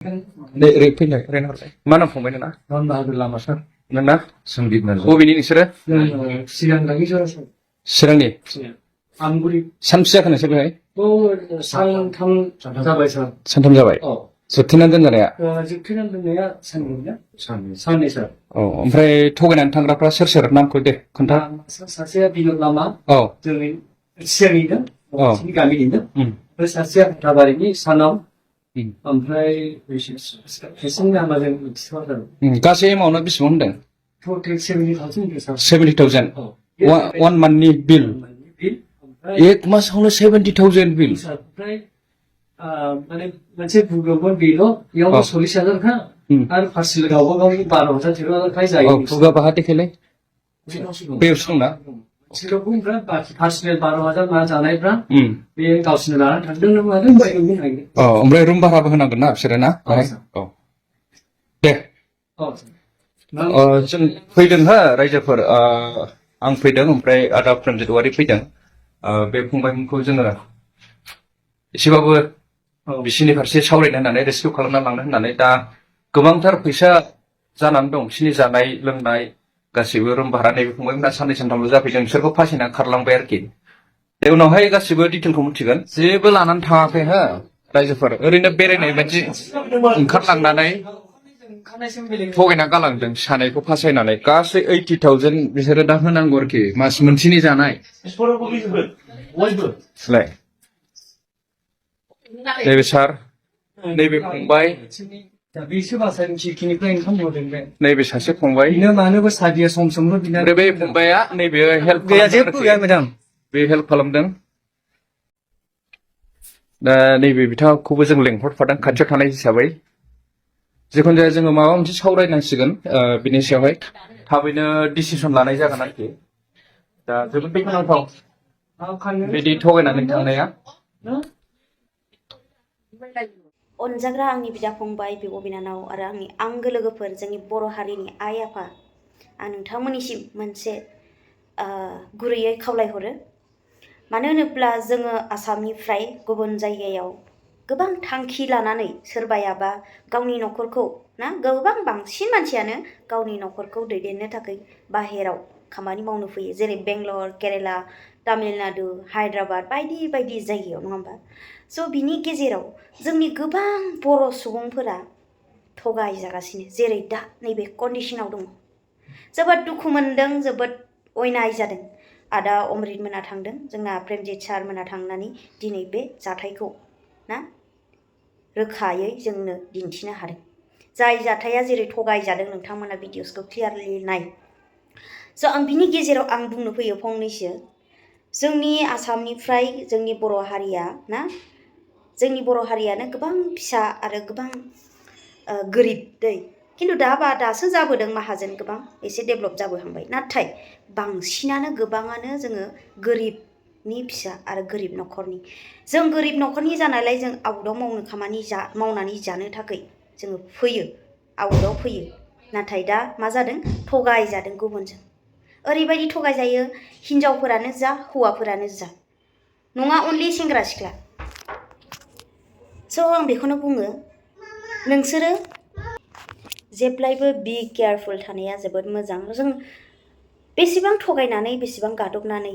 दे फैलाय रायहरलाय मा नाम फंबाय नोंना? बाहादुर लामा सार नोंना? संदीप नार्जारी बबेनि नोंसोरो? सिगांनि सार चिरांनि? आमगुरि सानबेसे जाखो नोंसोर बेहाय? सानथाम जाबाय सार। सानथाम जाबाय? औ जोबथेनानै दोनजानाया? जोबथेनानै दोननाया साननै सार। औ ओमफ्राय थगायनानै थांग्राफ्रा सोर सोर नामखौ दे खोन्था। सासेया बिनो लामा औ जोंनि सिगांनिनो औ गामिनिनो ओमफ्राय सासेया हाथाबारिनि सानाव ओमफ्राय एसेनि नामा जों मिथिथ'वा जादों। गासै एमाउन्टआ बेसेबां होनदों? टटेल 70,000 70,000 वन मान्थनि बिल एक मासावनो 70,000 बिल ओमफ्राय माने मोनसे बुगौमोन बेल' बेयावनो 40,000 आरो पार्सेल गावबा गावनि 12,000 13,000 जायो। बुगा बाहा देखायलाय बेयावसो दंना? ओमफ्राय पार्सेल 12,000 मा जानायफ्रा बे गावसोरनो लानानै थांदों मादों बायनो हायो। औ ओमफ्राय रुम भाराबो होनांगोन ना बिसोरो ना? औ दे जों फैदों हो रायजोफोर आं फैदों ओमफ्राय आदा प्रन्जित औवारि फैदों बे फंबायमोनखौ जोङो एसेबाबो बिसिनि फारसे सावरायनो होननानै रेस्किउ खालामना लांनो होननानै दा गोबांथार फैसा जानानै दं बिसिनि जानाय लोंनाय गासिबो रुम भारा नैबे फंबायमोना साननै सानथामल' जाफैदों बिसोरखौ फासिना खारलांबाय आरोखि दे उनावहाय गासिबो डिटेलखौ मिथिगोन जेबो लानानै थाङाखै हो रायजोफोर ओरैनो बेरायनाय बायदि ओंखारलांनानै थगायना गालांदों सानैखौ फासायनानै गासै 80,000 बिसोरो दा होनांगौ आरोखि मास मोनसेनि जानाय नैबे सार नैबे फंबाय नैबे सासे फंबाय आरो बे फंबाया नैबे हेल्प बे हेल्प खालामदों दा नैबे बिथांखौबो जों लेंहरफादों खाथियाव थानाय हिसाबै जिखुनु जाया जोङो माबा मोनसे सावरायनांसिगोन बिनि सायावहाय थाबैनो डिसिसन लानाय जागोन आरोखि दा जोबोद दुखुनांथाव बिदि थगायनानै थांनाया अनजाग्रा आंनि बिदा फंबाय बिब' बिनानाव आरो आंनि आंगो लोगोफोर जोंनि बर' हारिनि आइ आफा आं नोंथांमोननिसिम मोनसे गुरैयै खावलायहरो मानो होनोब्ला जोङो आसामनिफ्राय गुबुन जायगायाव गोबां थांखि लानानै सोरबायाबा गावनि न'खरखौ ना गोबां बांसिन मानसियानो गावनि न'खरखौ दैदेननो थाखाय बाहेराव खामानि मावनो फैयो जेरै बेंगलर केरेला तामिलनाडु हायद्राबाद बायदि बायदि जायगायाव नङा होमबा स' बिनि गेजेराव जोंनि गोबां बर' सुबुंफोरा थगायजागासिनो जेरै दा नैबे कन्डिसनाव दङ जोबोद दुखु मोनदों जोबोद अयनाय जादों आदा अमृत मोना थांदों जोंना प्रेमजित सार मोना थांनानै दिनै बे जाथायखौ ना रोखायै जोंनो दिन्थिनो हादों जाय जाथाया जेरै थगायजादों नोंथांमोना भिडिअसखौ क्लियारलि नाय स' आं बिनि गेजेराव आं बुंनो फैयो फंनैसो जोंनि आसामनिफ्राय जोंनि बर' हारिया ना जोंनि बर' हारियानो गोबां फिसा आरो गोबां गोरिब दै खिन्थु दासो जाबोदों माहाजोन गोबां एसे डेभेलप जाबोहांबाय नाथाय बांसिनानो गोबाङानो जोङो गोरिबनि फिसा आरो गोरिब न'खरनि जों गोरिब न'खरनि जानायलाय जों आउटआव मावनानै जानो थाखाय जोङो फैयो आउटआव फैयो नाथाय दा मा जादों थगायजादों गुबुनजों ओरैबायदि थगायजायो हिनजावफोरानो जा हौवाफोरानो जा नङा अनलि सेंग्रा सिख्ला स' आं बेखौनो बुङो नोंसोरो जेब्लायबो बि केयारफुल थानाया जोबोद मोजां जों बेसेबां थगायनानै बेसेबां गादबनानै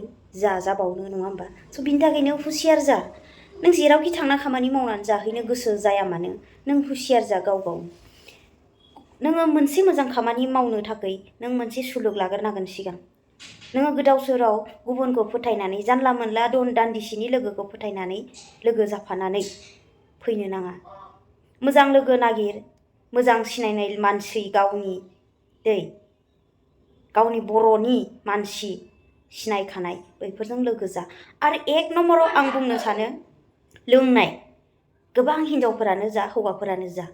जाबावनो नङा होमबा स' बिनि थाखायनो हुसियार जा नों जेरावखि थांना खामानि मावनानै जाहैनो गोसो जाया मानो नों हुसियार जा गाव नोङो मोनसे मोजां खामानि मावनो थाखाय नों मोनसे सुलुग लाग्रोनांगोन सिगां नोङो गोदाव सोराव गुबुनखौ फोथायनानै जानला मोनला दान्दिसेनि लोगोखौ फोथायनानै लोगो जाफानानै फैनो नाङा मोजां लोगो नागिर मोजां सिनायनाय मानसि गावनि बर'नि मानसि सिनायखानाय बैफोरजों लोगो जा आरो एक नम्बराव आं बुंनो सानो लोंनाय गोबां हिनजावफोरानो जा हौवाफोरानो जा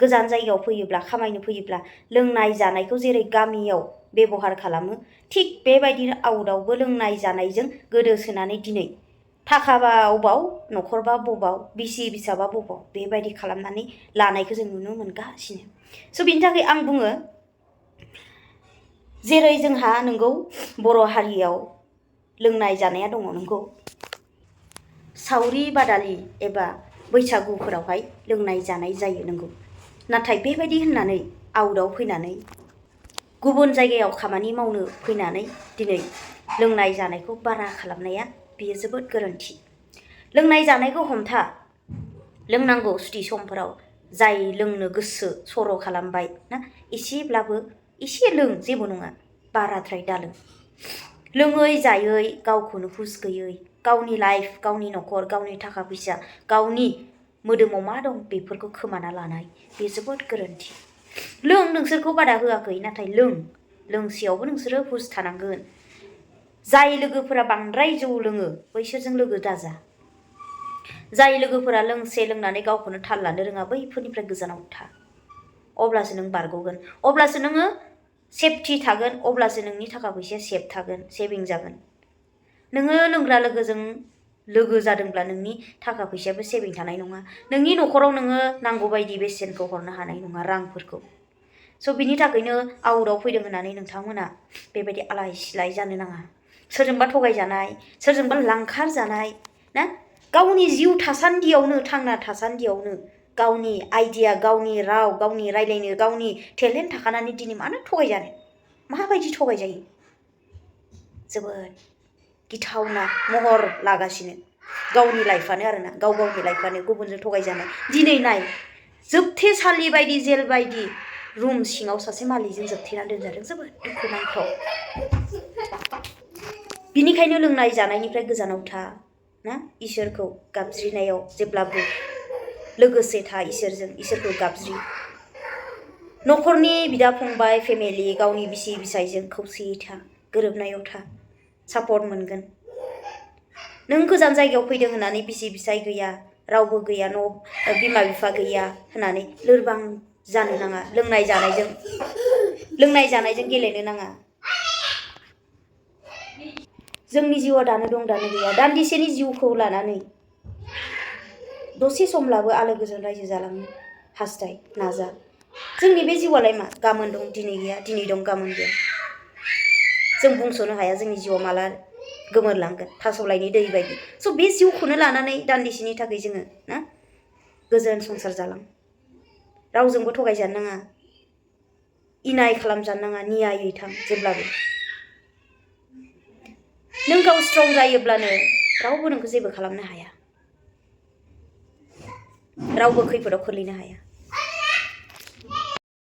गोजान जायगायाव फैयोब्ला खामायनो फैयोब्ला लोंनाय जानायखौ जेरै गामियाव बेबहार खालामो थिग बेबायदिनो आउटआवबो लोंनाय जानायजों गोदोसोनानै दिनै थाखाबा अबाव न'खरबा बबाव बिसि फिसाबा बबाव बेबायदि खालामनानै लानायखौ जों नुनो मोनगासिनो स' बिनि थाखाय आं बुङो जेरै जोंहा नंगौ बर' हारियाव लोंनाय जानाया दङ नंगौ सावरि बादालि एबा बैसागुफोरावहाय लोंनाय जानाय जायो नंगौ नाथाय बेबायदि होननानै आउटआव फैनानै गुबुन जायगायाव खामानि मावनो फैनानै दिनै लोंनाय जानायखौ बारा खालामनाया बेयो जोबोद गोरोन्थि। लोंनाय जानायखौ हमथा, लोंनांगौ सुथि समफोराव जाय लोंनो गोसो सर' खालामबाय ना, एसेब्लाबो एसे लों, जेबो नङा, बाराद्राय दालों। लोङै जायै गावखौनो हुस गैयै, गावनि लाइफ, गावनि न'खर, गावनि थाखा फैसा, गावनि मोदोमाव मा दं बेफोरखौ खोमाना लानाय बे जोबोद गोरोन्थि। लों, नोंसोरखौ बादा होआखै, नाथाय लों, लोंसेयावबो नोंसोरो हुस थानांगोन। जाय लोगोफोरा बांद्राय जौ लोङो बैसोरजों लोगो दाजा। जाय लोगोफोरा लोंसे लोंनानै गावखौनो थाल लानो रोङा बैफोरनिफ्राय गोजानाव था। अब्लासो नों बारग'गोन, अब्लासो नोङो सेफटि थागोन, अब्लासो नोंनि थाखा फैसाया सेफ थागोन, सेभिं जागोन। नोङो लोंग्रा लोगोजों लोगो जादोंब्ला नोंनि थाखा फैसायाबो सेभिं थानाय नङा। नोंनि न'खराव नोङो नांगौ बायदि बेसेनखौ हरनो हानाय नङा, रांफोरखौ। स' बिनि थाखायनो आउटआव फैदों होननानै नोंथांमोना बेबायदि आलाय सिलाय जानो नाङा। सोरजोंबा थगायजानाय, सोरजोंबा लांखार जानाय ना, गावनि जिउ थासान्दियावनो, थांना थासान्दियावनो गावनि आइडिया, गावनि राव, गावनि रायलायनो, गावनि टेलेन्ट थाखानानै दिनै मानो थगायजानो? माबायदि थगायजायो? जोबोद गिथावना महर लागासिनो गावनि लाइफआनो आरोना, गावनि लाइफआनो गुबुनजों थगायजानाय। दिनै नाय, जोबथेसालि बायदि, जेल बायदि रुम सिङाव सासे मालिकजों जोबथेनानै दोनजादों, जोबोद दुखुनांथाव। बिनिखायनो लोंनाय जानायनिफ्राय गोजानाव था ना, इसोरखौ गाबज्रिनायाव जेब्लाबो लोगोसे था इसोरजों, इसोरखौ गाबज्रि। न'खरनि बिदा फंबाय, फेमिलि, गावनि बिसि बिसायजों खौसेयै था, गोरोबनायाव था, सापर्ट मोनगोन। नों गोजान जायगायाव फैदों होननानै बिसि बिसाय गैया, रावबो गैया, बिमा बिफा गैया होननानै लोरबां जानो नाङा। लोंनाय जानायजों गेलेनो नाङा। जोंनि जिउआ दानो दं दानो गैया। दान्दिसेनि जिउखौ लानानै दसे समब्लाबो आलो गोजोन रायजो जालांनो हास्थाय, नाजा। जोंनि बे जिउआलाय मा, गाबोन दं दिनै गैया, दिनै दं गाबोन गैया। जों बुंस'नो हाया जोंनि जिउआ माला गोमोरलांगोन, थास'लायनि दै बायदि। स' बे जिउखौनो लानानै दान्दिसेनि थाखाय जोङो ना गोजोन संसार जालां। रावजोंबो थगायजानो नाङा, इनाय खालामजानो नाङा, नियायै थां जेब्लाबो। नों गाव स्ट्रं जायोब्लानो रावबो नोंखौ जेबो खालामनो हाया, रावबो खैफोदाव खोलैनो हाया।